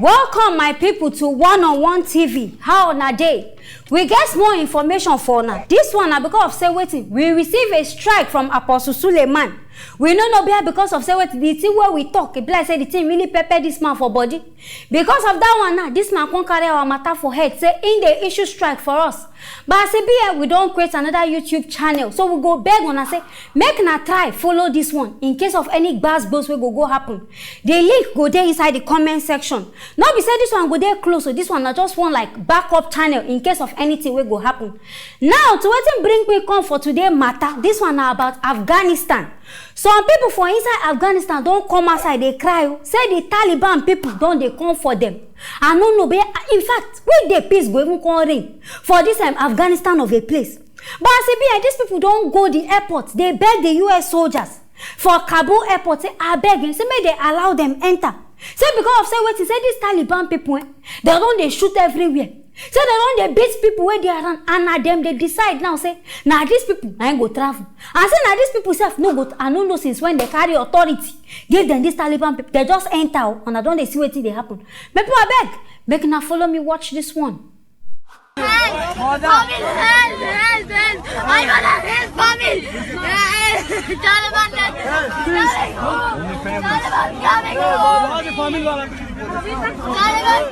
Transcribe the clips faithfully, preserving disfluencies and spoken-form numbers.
Welcome, my people, to One on One T V. How una dey? We get more information for una. This one na because of say wetin, we receive a strike from Apostle Suleiman. We no know behind because of say wetin, the thing wey we talk, e be like say the thing really pepper this man for body. Because of that one now, this man come carry our matter for head, say im dey issue strike for us. But as e be, eh, we don create another YouTube channel, so we go beg una say make una try follow this one in case of any gbas gbos wey go go happen. The link go dey inside the comment section. No be say this one go dey close, so this one na just one, like, backup channel in case of anything wey go happen. Now, to wetin bring me come for today matter, this one na about Afghanistan. Some people for inside Afghanistan don come outside dey cry o, say the Taliban people don dey come for them. I no know, but in fact, which day peace go even come reign for this, um, Afghanistan of a place? But as e be, eh, these people don go the airport, dey beg the U S soldiers for Kabul airport, say abeg, eh, say make they allow them enter. Say because of say wetin, say these Taliban people, eh, they don dey shoot everywhere. Say they don dey beat people wey dey around, and na dem dey decide now say na these people na im go travel. And say na these people sef no go, I no know since when they carry authority give them, these Taliban people. They just enter o, and I don dey see wetin dey happen. My people, abeg, make una follow me watch this one. Help! Family, help, help, help! I wanna help family! Taliban, Taliban, Taliban, Taliban!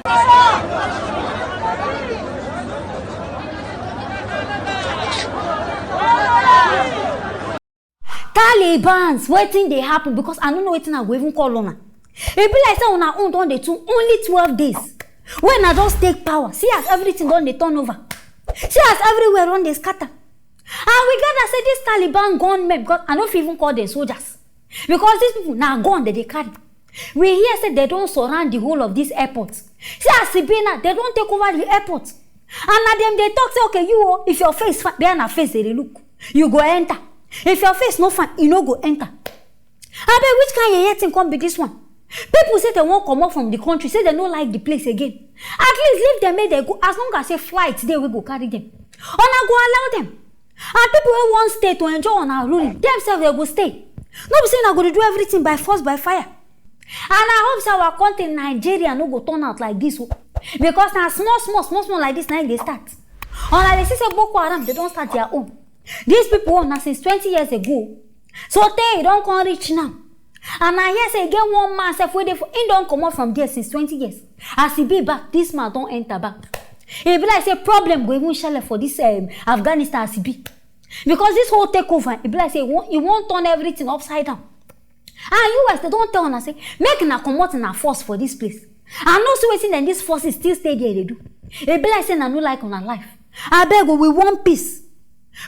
Talibans, wetin dey happen? Because I no know wetin I go even call una. E be like say una own don dey too, only twelve days wey una just take power. See as everything don dey turn over. See as everywhere don dey scatter. And we gather say these Taliban gunmen, because I no fit even call them soldiers, because these people na gun dem dey carry. We hear say they don surround the whole of this airport. See as e be now, they don take over the airport. And na dem dey talk say, okay, you o, if your face fine, be na face they dey look, you go enter. If your face no fine, you no go enter. Abeg, which kind yeye thing come be this one? People say they wan comot from the country, say they no like the place again. At least leave them, make they go, as long as say flight dey wey go carry them. Una go allow them. And people wey wan stay to enjoy una ruling, dem sef they go stay. No be say una go dey do everything by force, by fire. And I hope say our country Nigeria no go turn out like this o. Because na small, small, small, small like this na im dey start. Una dey see say Boko Haram, they don start their own. These people own na since twenty years ago. So tey e don come reach now. And I hear say e get one man sef wey dey for, im don comot from there since twenty years. As e be back, this man don enter back. E be like say problem go even shele for this, um, Afghanistan as e be. Because this whole takeover, e be like say e wan, e wan turn everything upside down. And U S, they don tell una say make una comot una force for this place. I no see wetin dem, these forces, still stay there dey do. E be like say una no like una life. Abeg o, we want peace.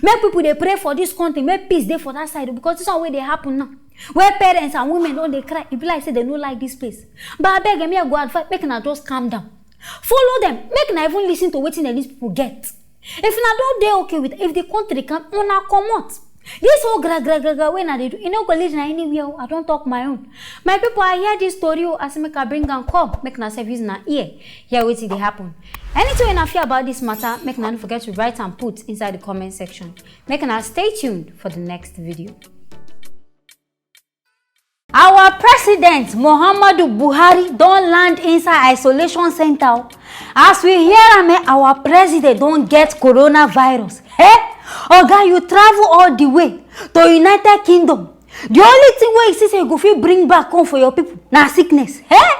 Make people dey pray for this country, make peace dey for that side o, because this one wey dey happen now, where parents and women don dey cry, e be like say they no like this place. But abeg, me I go advise, make una just calm down. Follow them, make una even listen to wetin dem, these people get. If una don dey okay with, if the country can, una comot. This whole gra gra gra gra wey una dey do, e no go lead na anywhere o. I don talk my own. My people, I hear this story o, as make I bring am come, make una sef use una ear hear wetin dey happen. Anything wey una feel about this matter, make una no forget to write and put inside the comment section. Make una stay tuned for the next video. Our president Muhammadu Buhari don land inside isolation center o. As we hear am, eh, our president don get coronavirus. Eh? Oga, you travel all the way to United Kingdom. The only thing wey you see say you go fit bring back come for your people na sickness. Eh?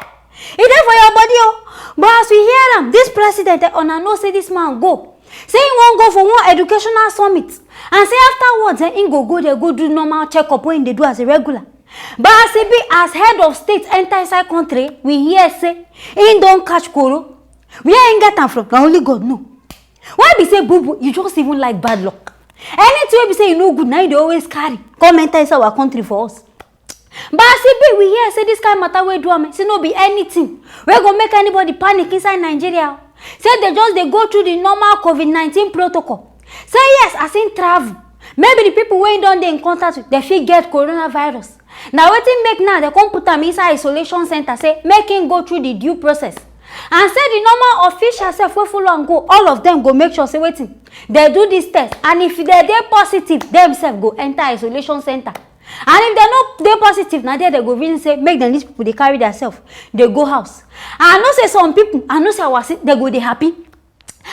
E dey for your body o. But as we hear am, this president, eh, una know say this man go. Say he wan go for one educational summit. And say afterwards, eh, he go go there, go do normal checkup wey he dey do as a regular. But as e be, as head of state enter inside country, we hear say he don catch koro. Where he get am from, na only God know. Why be say, boo boo, you just even like bad luck? Anything wey be say you no good, na you dey always carry come enter inside our country for us. But as e be, we hear say this kind matter wey do am, eh, say no be anything wey go make anybody panic inside Nigeria. Say they just dey go through the normal COVID nineteen protocol. Say yes, as im travel, maybe the people wey im don dey in contact with, they fit get coronavirus. Na wetin make now they come put am inside isolation center, say make im go through the due process. And say the normal officials sef wey follow am go, all of them go make sure say wetin, they do this test. And if they dey positive, dem sef go enter isolation center. And if dem no dey positive, na there dem go even say make dem, these people dey carry theirself dey go house. I know say some people, I know say our si- dem go dey happy.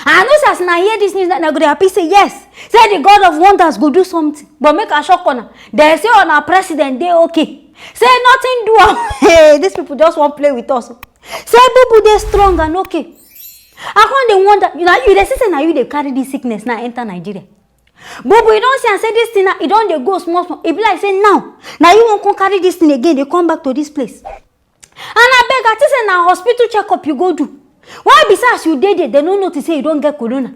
I know say as una hear this news, na go dey happy say yes, say the God of wonders go do something. But make I shock una, dem say una president dey okay, say nothing do am. Hey, these people just wan play with us. Say people dey strong and okay. I come dey wonder, you know, you dey see say na you dey carry this sickness now enter Nigeria. But you don see am say this thing now, e don dey go small small. E be like say now na you wan come carry this thing again dey come back to this place. And abeg, I think say na hospital checkup you go do. Why be say as you dey there, dem no notice say you don get corona?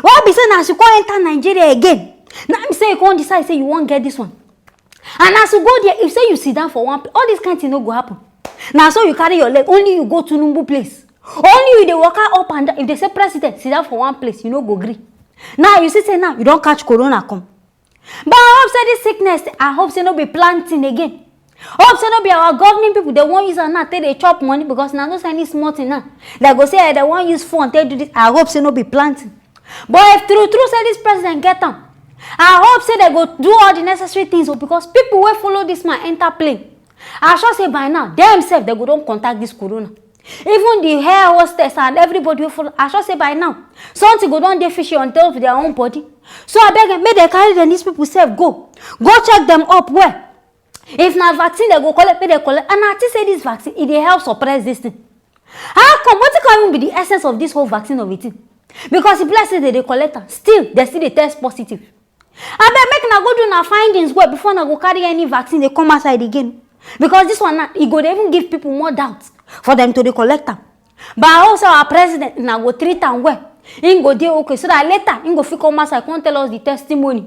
Why be say na as you come enter Nigeria again, na be say you come decide say you wan get this one? And as you go there, if say you sit down for one place, all this kind thing no go happen. Na so you carry your leg, only you go Tinubu place, only you dey waka up and down. If dem say president sit down for one place, you no go gree. Now you see say now you don catch corona come. But I hope say this sickness, I hope say no be planting again. Hope say no be our government people dem wan use am now take dey chop money, because na no say any small thing now. Dem go say, eh, dem wan use phone take do this. I hope say no be planting. But if true true say this president get am, I hope say dem go do all the necessary things o, because people wey follow this man enter plane, I sure say by now dem sef dem go don contact this corona. Even the air hostess and everybody wey follow, I sure say by now something go don dey fishy on top of their own body. So abeg, make dem carry dem, these people sef go, go check dem up well. If na vaccine dem go collect, make dem collect. And I think say this vaccine, e dey help suppress this thing. How come? Wetin come even be the essence of this whole vaccine of a thing? Because e be like say dem dey collect am, still dem still dey test positive. Abeg, make una go do una findings well before una go carry any vaccine dey come outside again, because this one now, e go dey even give people more doubt for dem to dey collect am. But I hope say our president, una go treat am well, him go dey okay, so that later him go fit come outside come tell us the testimony.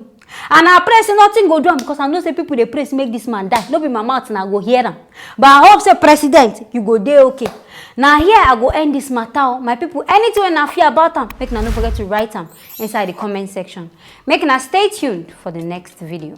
And I pray say nothing go do am, because I know say people dey pray say make this man die, no be my mouth una go hear am. But I hope say president, you go dey okay. Na here I go end this matter o, my people. Anything wey una feel about am, make una no forget to write am inside the comment section. Make una stay tuned for the next video.